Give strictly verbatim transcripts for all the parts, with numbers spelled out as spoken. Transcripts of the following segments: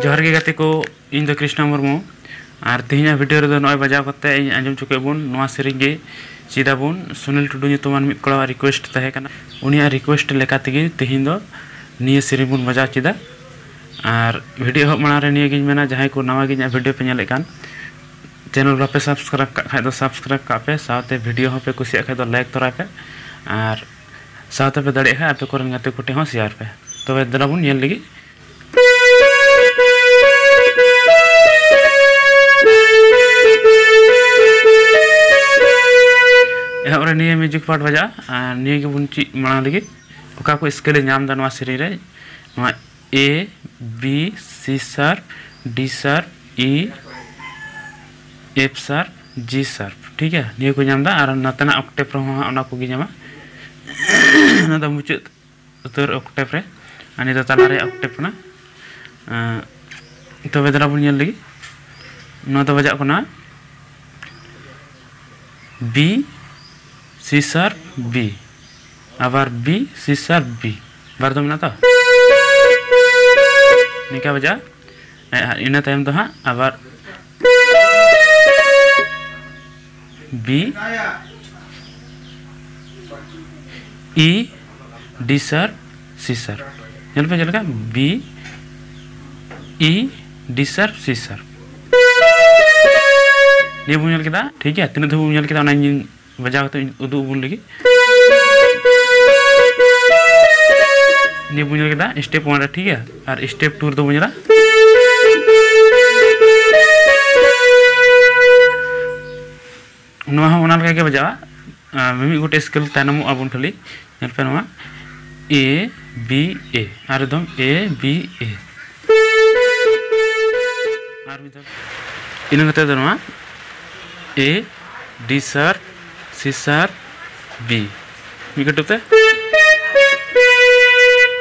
ᱡᱚᱦᱟᱨ ᱜᱮ ᱜᱟᱛᱮ ᱠᱚ, ᱤᱧ ᱫᱚ ᱠᱨᱤᱥᱱᱟ ᱢᱩᱨᱢᱩ᱾ ᱟᱨ ᱛᱮᱦᱮᱧᱟᱜ video ᱨᱮᱫᱚ ᱱᱚᱜᱼᱚᱭ ᱵᱟᱡᱟᱣ ᱠᱟᱛᱮ ᱤᱧ ᱟᱸᱡᱚᱢ ᱦᱚᱪᱚ ᱠᱮᱫ ᱵᱚᱱ ᱱᱚᱣᱟ ᱥᱮᱨᱮᱧ ᱜᱮ ᱪᱮᱫ ᱟᱵᱚᱱ᱾ ᱥᱩᱱᱤᱞ ᱴᱩᱰᱩ ᱧᱩᱛᱩᱢᱟᱱ ᱢᱤᱫ ᱠᱚᱲᱟᱣᱟᱜ request ᱛᱟᱦᱮᱸ ᱠᱟᱱᱟ᱾ ᱩᱱᱤᱭᱟᱜ request ᱞᱮᱠᱟ ᱛᱮᱜᱮ ᱛᱮᱦᱮᱧ ᱫᱚ ᱱᱤᱭᱟᱹ ᱥᱮᱨᱮᱧ ᱵᱚᱱ ᱵᱟᱡᱟᱣ ᱪᱮᱫᱟ᱾ ᱟᱨ video ᱮᱦᱚᱵ ᱢᱟᱲᱟᱝ ᱨᱮ ᱱᱤᱭᱟᱹ ᱜᱤᱧ ᱢᱮᱱᱟ, ᱡᱟᱦᱟᱸᱭ ᱠᱚ ᱱᱟᱣᱟ ᱜᱮ ᱤᱧᱟᱹᱜ video ᱯᱮ ᱧᱮᱞᱮᱫ ᱠᱟᱱ, channel ᱵᱟᱯᱮ subscribe ᱠᱟᱜ ᱠᱷᱟᱡ ᱫᱚ subscribe ᱠᱟᱜ ᱯᱮ, ᱥᱟᱶᱛᱮ video ᱦᱚᱸᱯᱮ ᱠᱩᱥᱤᱭᱟᱜ ᱠᱷᱟᱡ ᱫᱚ like ᱛᱚᱨᱟᱭ ᱯᱮ, ᱟᱨ ᱥᱟᱶᱛᱮ ᱯᱮ ᱫᱟᱲᱮᱭᱟᱜ ᱠᱷᱟᱡ ᱟᱯᱮ ᱠᱚᱨᱮᱱ ᱜᱟᱛᱮ ᱠᱚ ᱴᱷᱮᱱ ᱦᱚᱸ share ᱯᱮ᱾ ᱛᱚᱵᱮ ᱫᱮᱞᱟ ᱵᱚᱱ ᱧᱮᱞ ᱞᱟᱹᱜᱤᱫ᱾ ᱮᱦᱚᱵ ᱨᱮ ᱱᱤᱭᱟᱹ music part ᱵᱟᱡᱟᱜᱼᱟ, ᱟᱨ ᱱᱤᱭᱟᱹ ᱜᱮᱵᱚᱱ ᱪᱮᱫ ᱢᱟᱲᱟᱝ ᱞᱟᱹᱜᱤᱫ᱾ ᱚᱠᱟ ᱠᱚ scale ᱮ ᱧᱟᱢ ᱮᱫᱟ ᱱᱚᱣᱟ ᱥᱮᱨᱮᱧ ᱨᱮ, ᱱᱚᱣᱟ A, B, C sharp, D sharp, E, F sharp, G sharp, ᱴᱷᱤᱠ ᱜᱮᱭᱟ, ᱱᱤᱭᱟᱹ ᱠᱚ ᱧᱟᱢ ᱮᱫᱟ᱾ ᱟᱨ ᱱᱚᱛᱮᱱᱟᱜ octave ᱨᱮᱦᱚᱸ ᱦᱟᱸᱜ ᱚᱱᱟ ᱠᱚᱜᱮ ᱧᱟᱢᱟ᱾ ᱚᱱᱟ ᱫᱚ ᱢᱩᱪᱟᱹᱫ ᱩᱛᱟᱹᱨ octave ᱨᱮ, ᱟᱨ ᱱᱤᱭᱟᱹ ᱫᱚ ᱛᱟᱞᱟ ᱨᱮᱭᱟᱜ octave ᱠᱟᱱᱟ᱾ ᱟᱸ, ᱛᱚᱵᱮ ᱫᱮᱞᱟ ᱵᱚᱱ ᱧᱮᱞ ᱞᱮᱜᱮ, ᱱᱚᱣᱟ ᱫᱚ ᱵᱟᱡᱟᱜ ᱠᱟᱱᱟ B, C sharp, B᱾ ᱟᱵᱟᱨ B, C sharp, B, ᱵᱟᱨ ᱫᱚ ᱢᱮᱱᱟᱜ ᱛᱚ᱾ ᱱᱤᱝᱠᱟ ᱵᱟᱡᱟᱜᱼᱟ᱾ ᱟᱨ ᱤᱱᱟᱹ ᱛᱟᱭᱚᱢ ᱫᱚ ᱦᱟᱸᱜ ᱟᱵᱟᱨ B, E, D sharp, C sharp᱾ ᱧᱮᱞ ᱯᱮ ᱪᱮᱫ ᱞᱮᱠᱟ, B, E, D sharp, C sharp᱾ ᱱᱤᱭᱟᱹ ᱵᱚᱱ ᱧᱮᱞ ᱠᱮᱫᱟ, ᱴᱷᱤᱠ ᱜᱮᱭᱟ᱾ ᱛᱤᱱᱟᱹᱜ ᱫᱷᱟᱹᱵᱤᱡ ᱵᱚᱱ ᱧᱮᱞ ᱠᱮᱫᱟ, ᱚᱱᱟ ᱤᱧ ᱵᱟᱡᱟᱣ ᱠᱟᱛᱮ ᱩᱫᱩᱜ ᱟᱵᱚᱱ ᱞᱟᱹᱜᱤᱫ᱾ ᱱᱤᱭᱟᱹ ᱵᱚᱱ ᱧᱮᱞ ᱠᱮᱫᱟ step one ᱨᱮ, ᱴᱷᱤᱠ ᱜᱮᱭᱟ᱾ ᱟᱨ step two ᱨᱮᱫᱚ ᱵᱚᱱ ᱧᱮᱞᱟ, ᱱᱚᱣᱟ ᱦᱚᱸ ᱚᱱᱟ ᱞᱮᱠᱟ ᱜᱮ ᱵᱟᱡᱟᱜᱼᱟ᱾ ᱟᱨ ᱢᱤᱢᱤᱫ ᱜᱚᱴᱮᱡ scale ᱛᱟᱭᱱᱚᱢᱚᱜ ᱟᱵᱚᱱ ᱠᱷᱟᱹᱞᱤ᱾ ᱧᱮᱞ ᱯᱮ ᱱᱚᱣᱟ, A, B, A, ᱟᱨ ᱮᱠᱫᱚᱢ A, B, A᱾ ᱟᱨ ᱢᱤᱫ ᱫᱷᱟᱣ, ᱤᱱᱟᱹ ᱠᱟᱛᱮ ᱫᱚ ᱱᱚᱣᱟ A, D sharp, C sharp, B᱾ ᱢᱤᱫ ᱠᱟᱹᱴᱩᱵ ᱛᱮ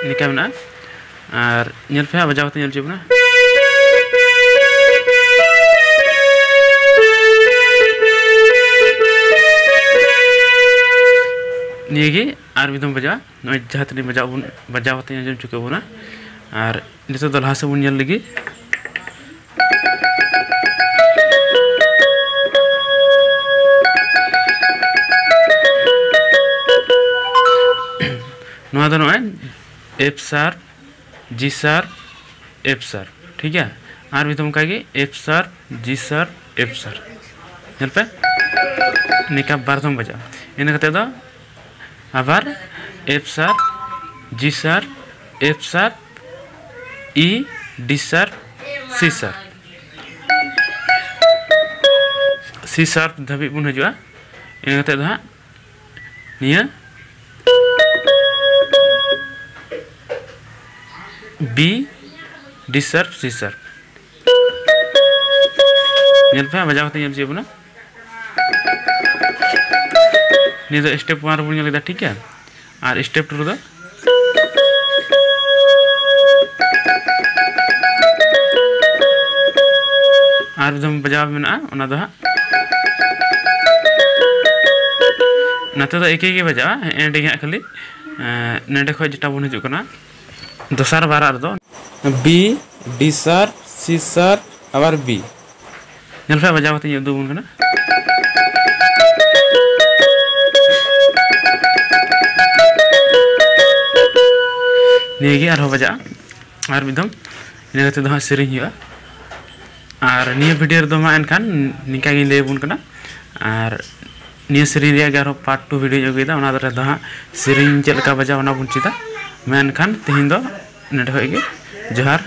ᱱᱤᱝᱠᱟ ᱢᱮᱱᱟᱜᱼᱟ᱾ ᱟᱨ ᱧᱮᱞ ᱯᱮ ᱦᱟᱸᱜ, ᱵᱟᱡᱟᱣ ᱠᱟᱛᱮ ᱧᱮᱞ ᱦᱚᱪᱚᱭ ᱵᱚᱱᱟ᱾ ᱱᱤᱭᱟᱹ ᱜᱮ ᱟᱨ ᱢᱤᱫ ᱫᱷᱟᱣ ᱵᱟᱡᱟᱜᱼᱟ᱾ ᱱᱚᱜᱼᱚᱭ ᱡᱟᱦᱟᱸ ᱛᱤᱱᱟᱹᱜ ᱵᱟᱡᱟᱣ ᱵᱚᱱ, ᱵᱟᱡᱟᱣ ᱠᱟᱛᱮ ᱟᱸᱡᱚᱢ ᱦᱚᱪᱚ ᱠᱮᱫ ᱵᱚᱱᱟ᱾ ᱟᱨ ᱱᱤᱛᱚᱜ ᱫᱚ ᱞᱟᱦᱟ ᱥᱮᱫ ᱵᱚᱱ ᱧᱮᱞ ᱞᱮᱜᱮ᱾ ᱱᱚᱣᱟ ᱫᱚ ᱱᱚᱜᱼᱚᱭ F sharp, G sharp, F sharp, ᱴᱷᱤᱠ ᱜᱮᱭᱟ᱾ ᱟᱨ ᱢᱤᱫ ᱫᱷᱟᱣ ᱚᱱᱠᱟ ᱜᱮ F sharp, G sharp, F sharp᱾ ᱧᱮᱞ ᱯᱮ, ᱱᱤᱝᱠᱟ ᱵᱟᱨ ᱫᱷᱚᱢ ᱵᱟᱡᱟᱜᱼᱟ᱾ ᱤᱱᱟᱹ ᱠᱟᱛᱮ ᱫᱚ ᱟᱵᱟᱨ F sharp, G sharp, F sharp, E, D sharp, C sharp, C sharp ᱫᱷᱟᱹᱵᱤᱡ ᱵᱚᱱ ᱦᱤᱡᱩᱜᱼᱟ᱾ ᱤᱱᱟᱹ ᱠᱟᱛᱮ ᱫᱚ ᱦᱟᱸᱜ ᱱᱤᱭᱟᱹ B, D sharp, C sharp᱾ ᱧᱮᱞ ᱯᱮ, ᱵᱟᱡᱟᱣ ᱠᱟᱛᱮ ᱧᱮᱞ ᱦᱚᱪᱚᱭᱮᱫ ᱵᱚᱱᱟ᱾ ᱱᱤᱭᱟᱹ ᱫᱚ step one ᱨᱮᱵᱚᱱ ᱧᱮᱞ ᱠᱮᱫᱟ, ᱴᱷᱤᱠ ᱜᱮᱭᱟ᱾ ᱟᱨ step two ᱨᱮᱫᱚ ᱟᱨ ᱢᱤᱫ ᱫᱷᱟᱣ ᱵᱟᱡᱟᱣ ᱢᱮᱱᱟᱜᱼᱟ, ᱚᱱᱟ ᱫᱚ ᱦᱟᱸᱜ ᱱᱚᱛᱮ ᱫᱚ ᱮᱠᱮ ᱜᱮ ᱵᱟᱡᱟᱜᱼᱟ, ᱮᱸᱰᱮ ᱜᱮ ᱦᱟᱸᱜ ᱠᱷᱟᱹᱞᱤ, ᱮᱸ, ᱱᱚᱸᱰᱮ ᱠᱷᱚᱡ ᱡᱮᱴᱟ ᱵᱚᱱ ᱦᱤᱡᱩᱜ ᱠᱟᱱᱟ ᱫᱚᱥᱟᱨ ᱵᱟᱨᱟᱜ ᱨᱮᱫᱚ B, D sharp, C sharp, ᱟᱵᱟᱨ B᱾ ᱧᱮᱞ ᱯᱮ, ᱵᱟᱡᱟᱣ ᱠᱟᱛᱮ ᱤᱧ ᱩᱫᱩᱜ ᱟᱵᱚᱱ ᱠᱟᱱᱟ᱾ ᱱᱤᱭᱟᱹ ᱜᱮ ᱟᱨᱦᱚᱸ ᱵᱟᱡᱟᱜᱼᱟ ᱟᱨ ᱢᱤᱫ ᱫᱚᱢ, ᱤᱱᱟᱹ ᱠᱟᱛᱮ ᱫᱚ ᱦᱟᱸᱜ ᱥᱮᱨᱮᱧ ᱦᱩᱭᱩᱜᱼᱟ᱾ ᱟᱨ ᱱᱤᱭᱟᱹ video ᱨᱮᱫᱚ ᱢᱟ ᱮᱱᱠᱷᱟᱱ ᱱᱤᱝᱠᱟ ᱜᱤᱧ ᱞᱟᱹᱭ ᱟᱵᱚᱱ ᱠᱟᱱᱟ, ᱟᱨ ᱱᱤᱭᱟᱹ ᱥᱮᱨᱮᱧ ᱨᱮᱭᱟᱜ ᱜᱮ ᱟᱨᱦᱚᱸ part two videoᱧ ᱟᱹᱜᱩᱭᱮᱫᱟ, ᱚᱱᱟ ᱨᱮᱫᱚ ᱦᱟᱸᱜ ᱥᱮᱨᱮᱧ ᱪᱮᱫ ᱞᱮᱠᱟ ᱵᱟᱡᱟᱣ ᱚᱱᱟ ᱵᱚᱱ ᱪᱮᱫᱟ᱾ ᱢᱮᱱᱠᱷᱟᱱ ᱛᱮᱦᱮᱧ ᱫᱚ ᱱᱚᱸᱰᱮ ᱠᱷᱚᱡ ᱜᱮ ᱡᱚᱦᱟᱨ᱾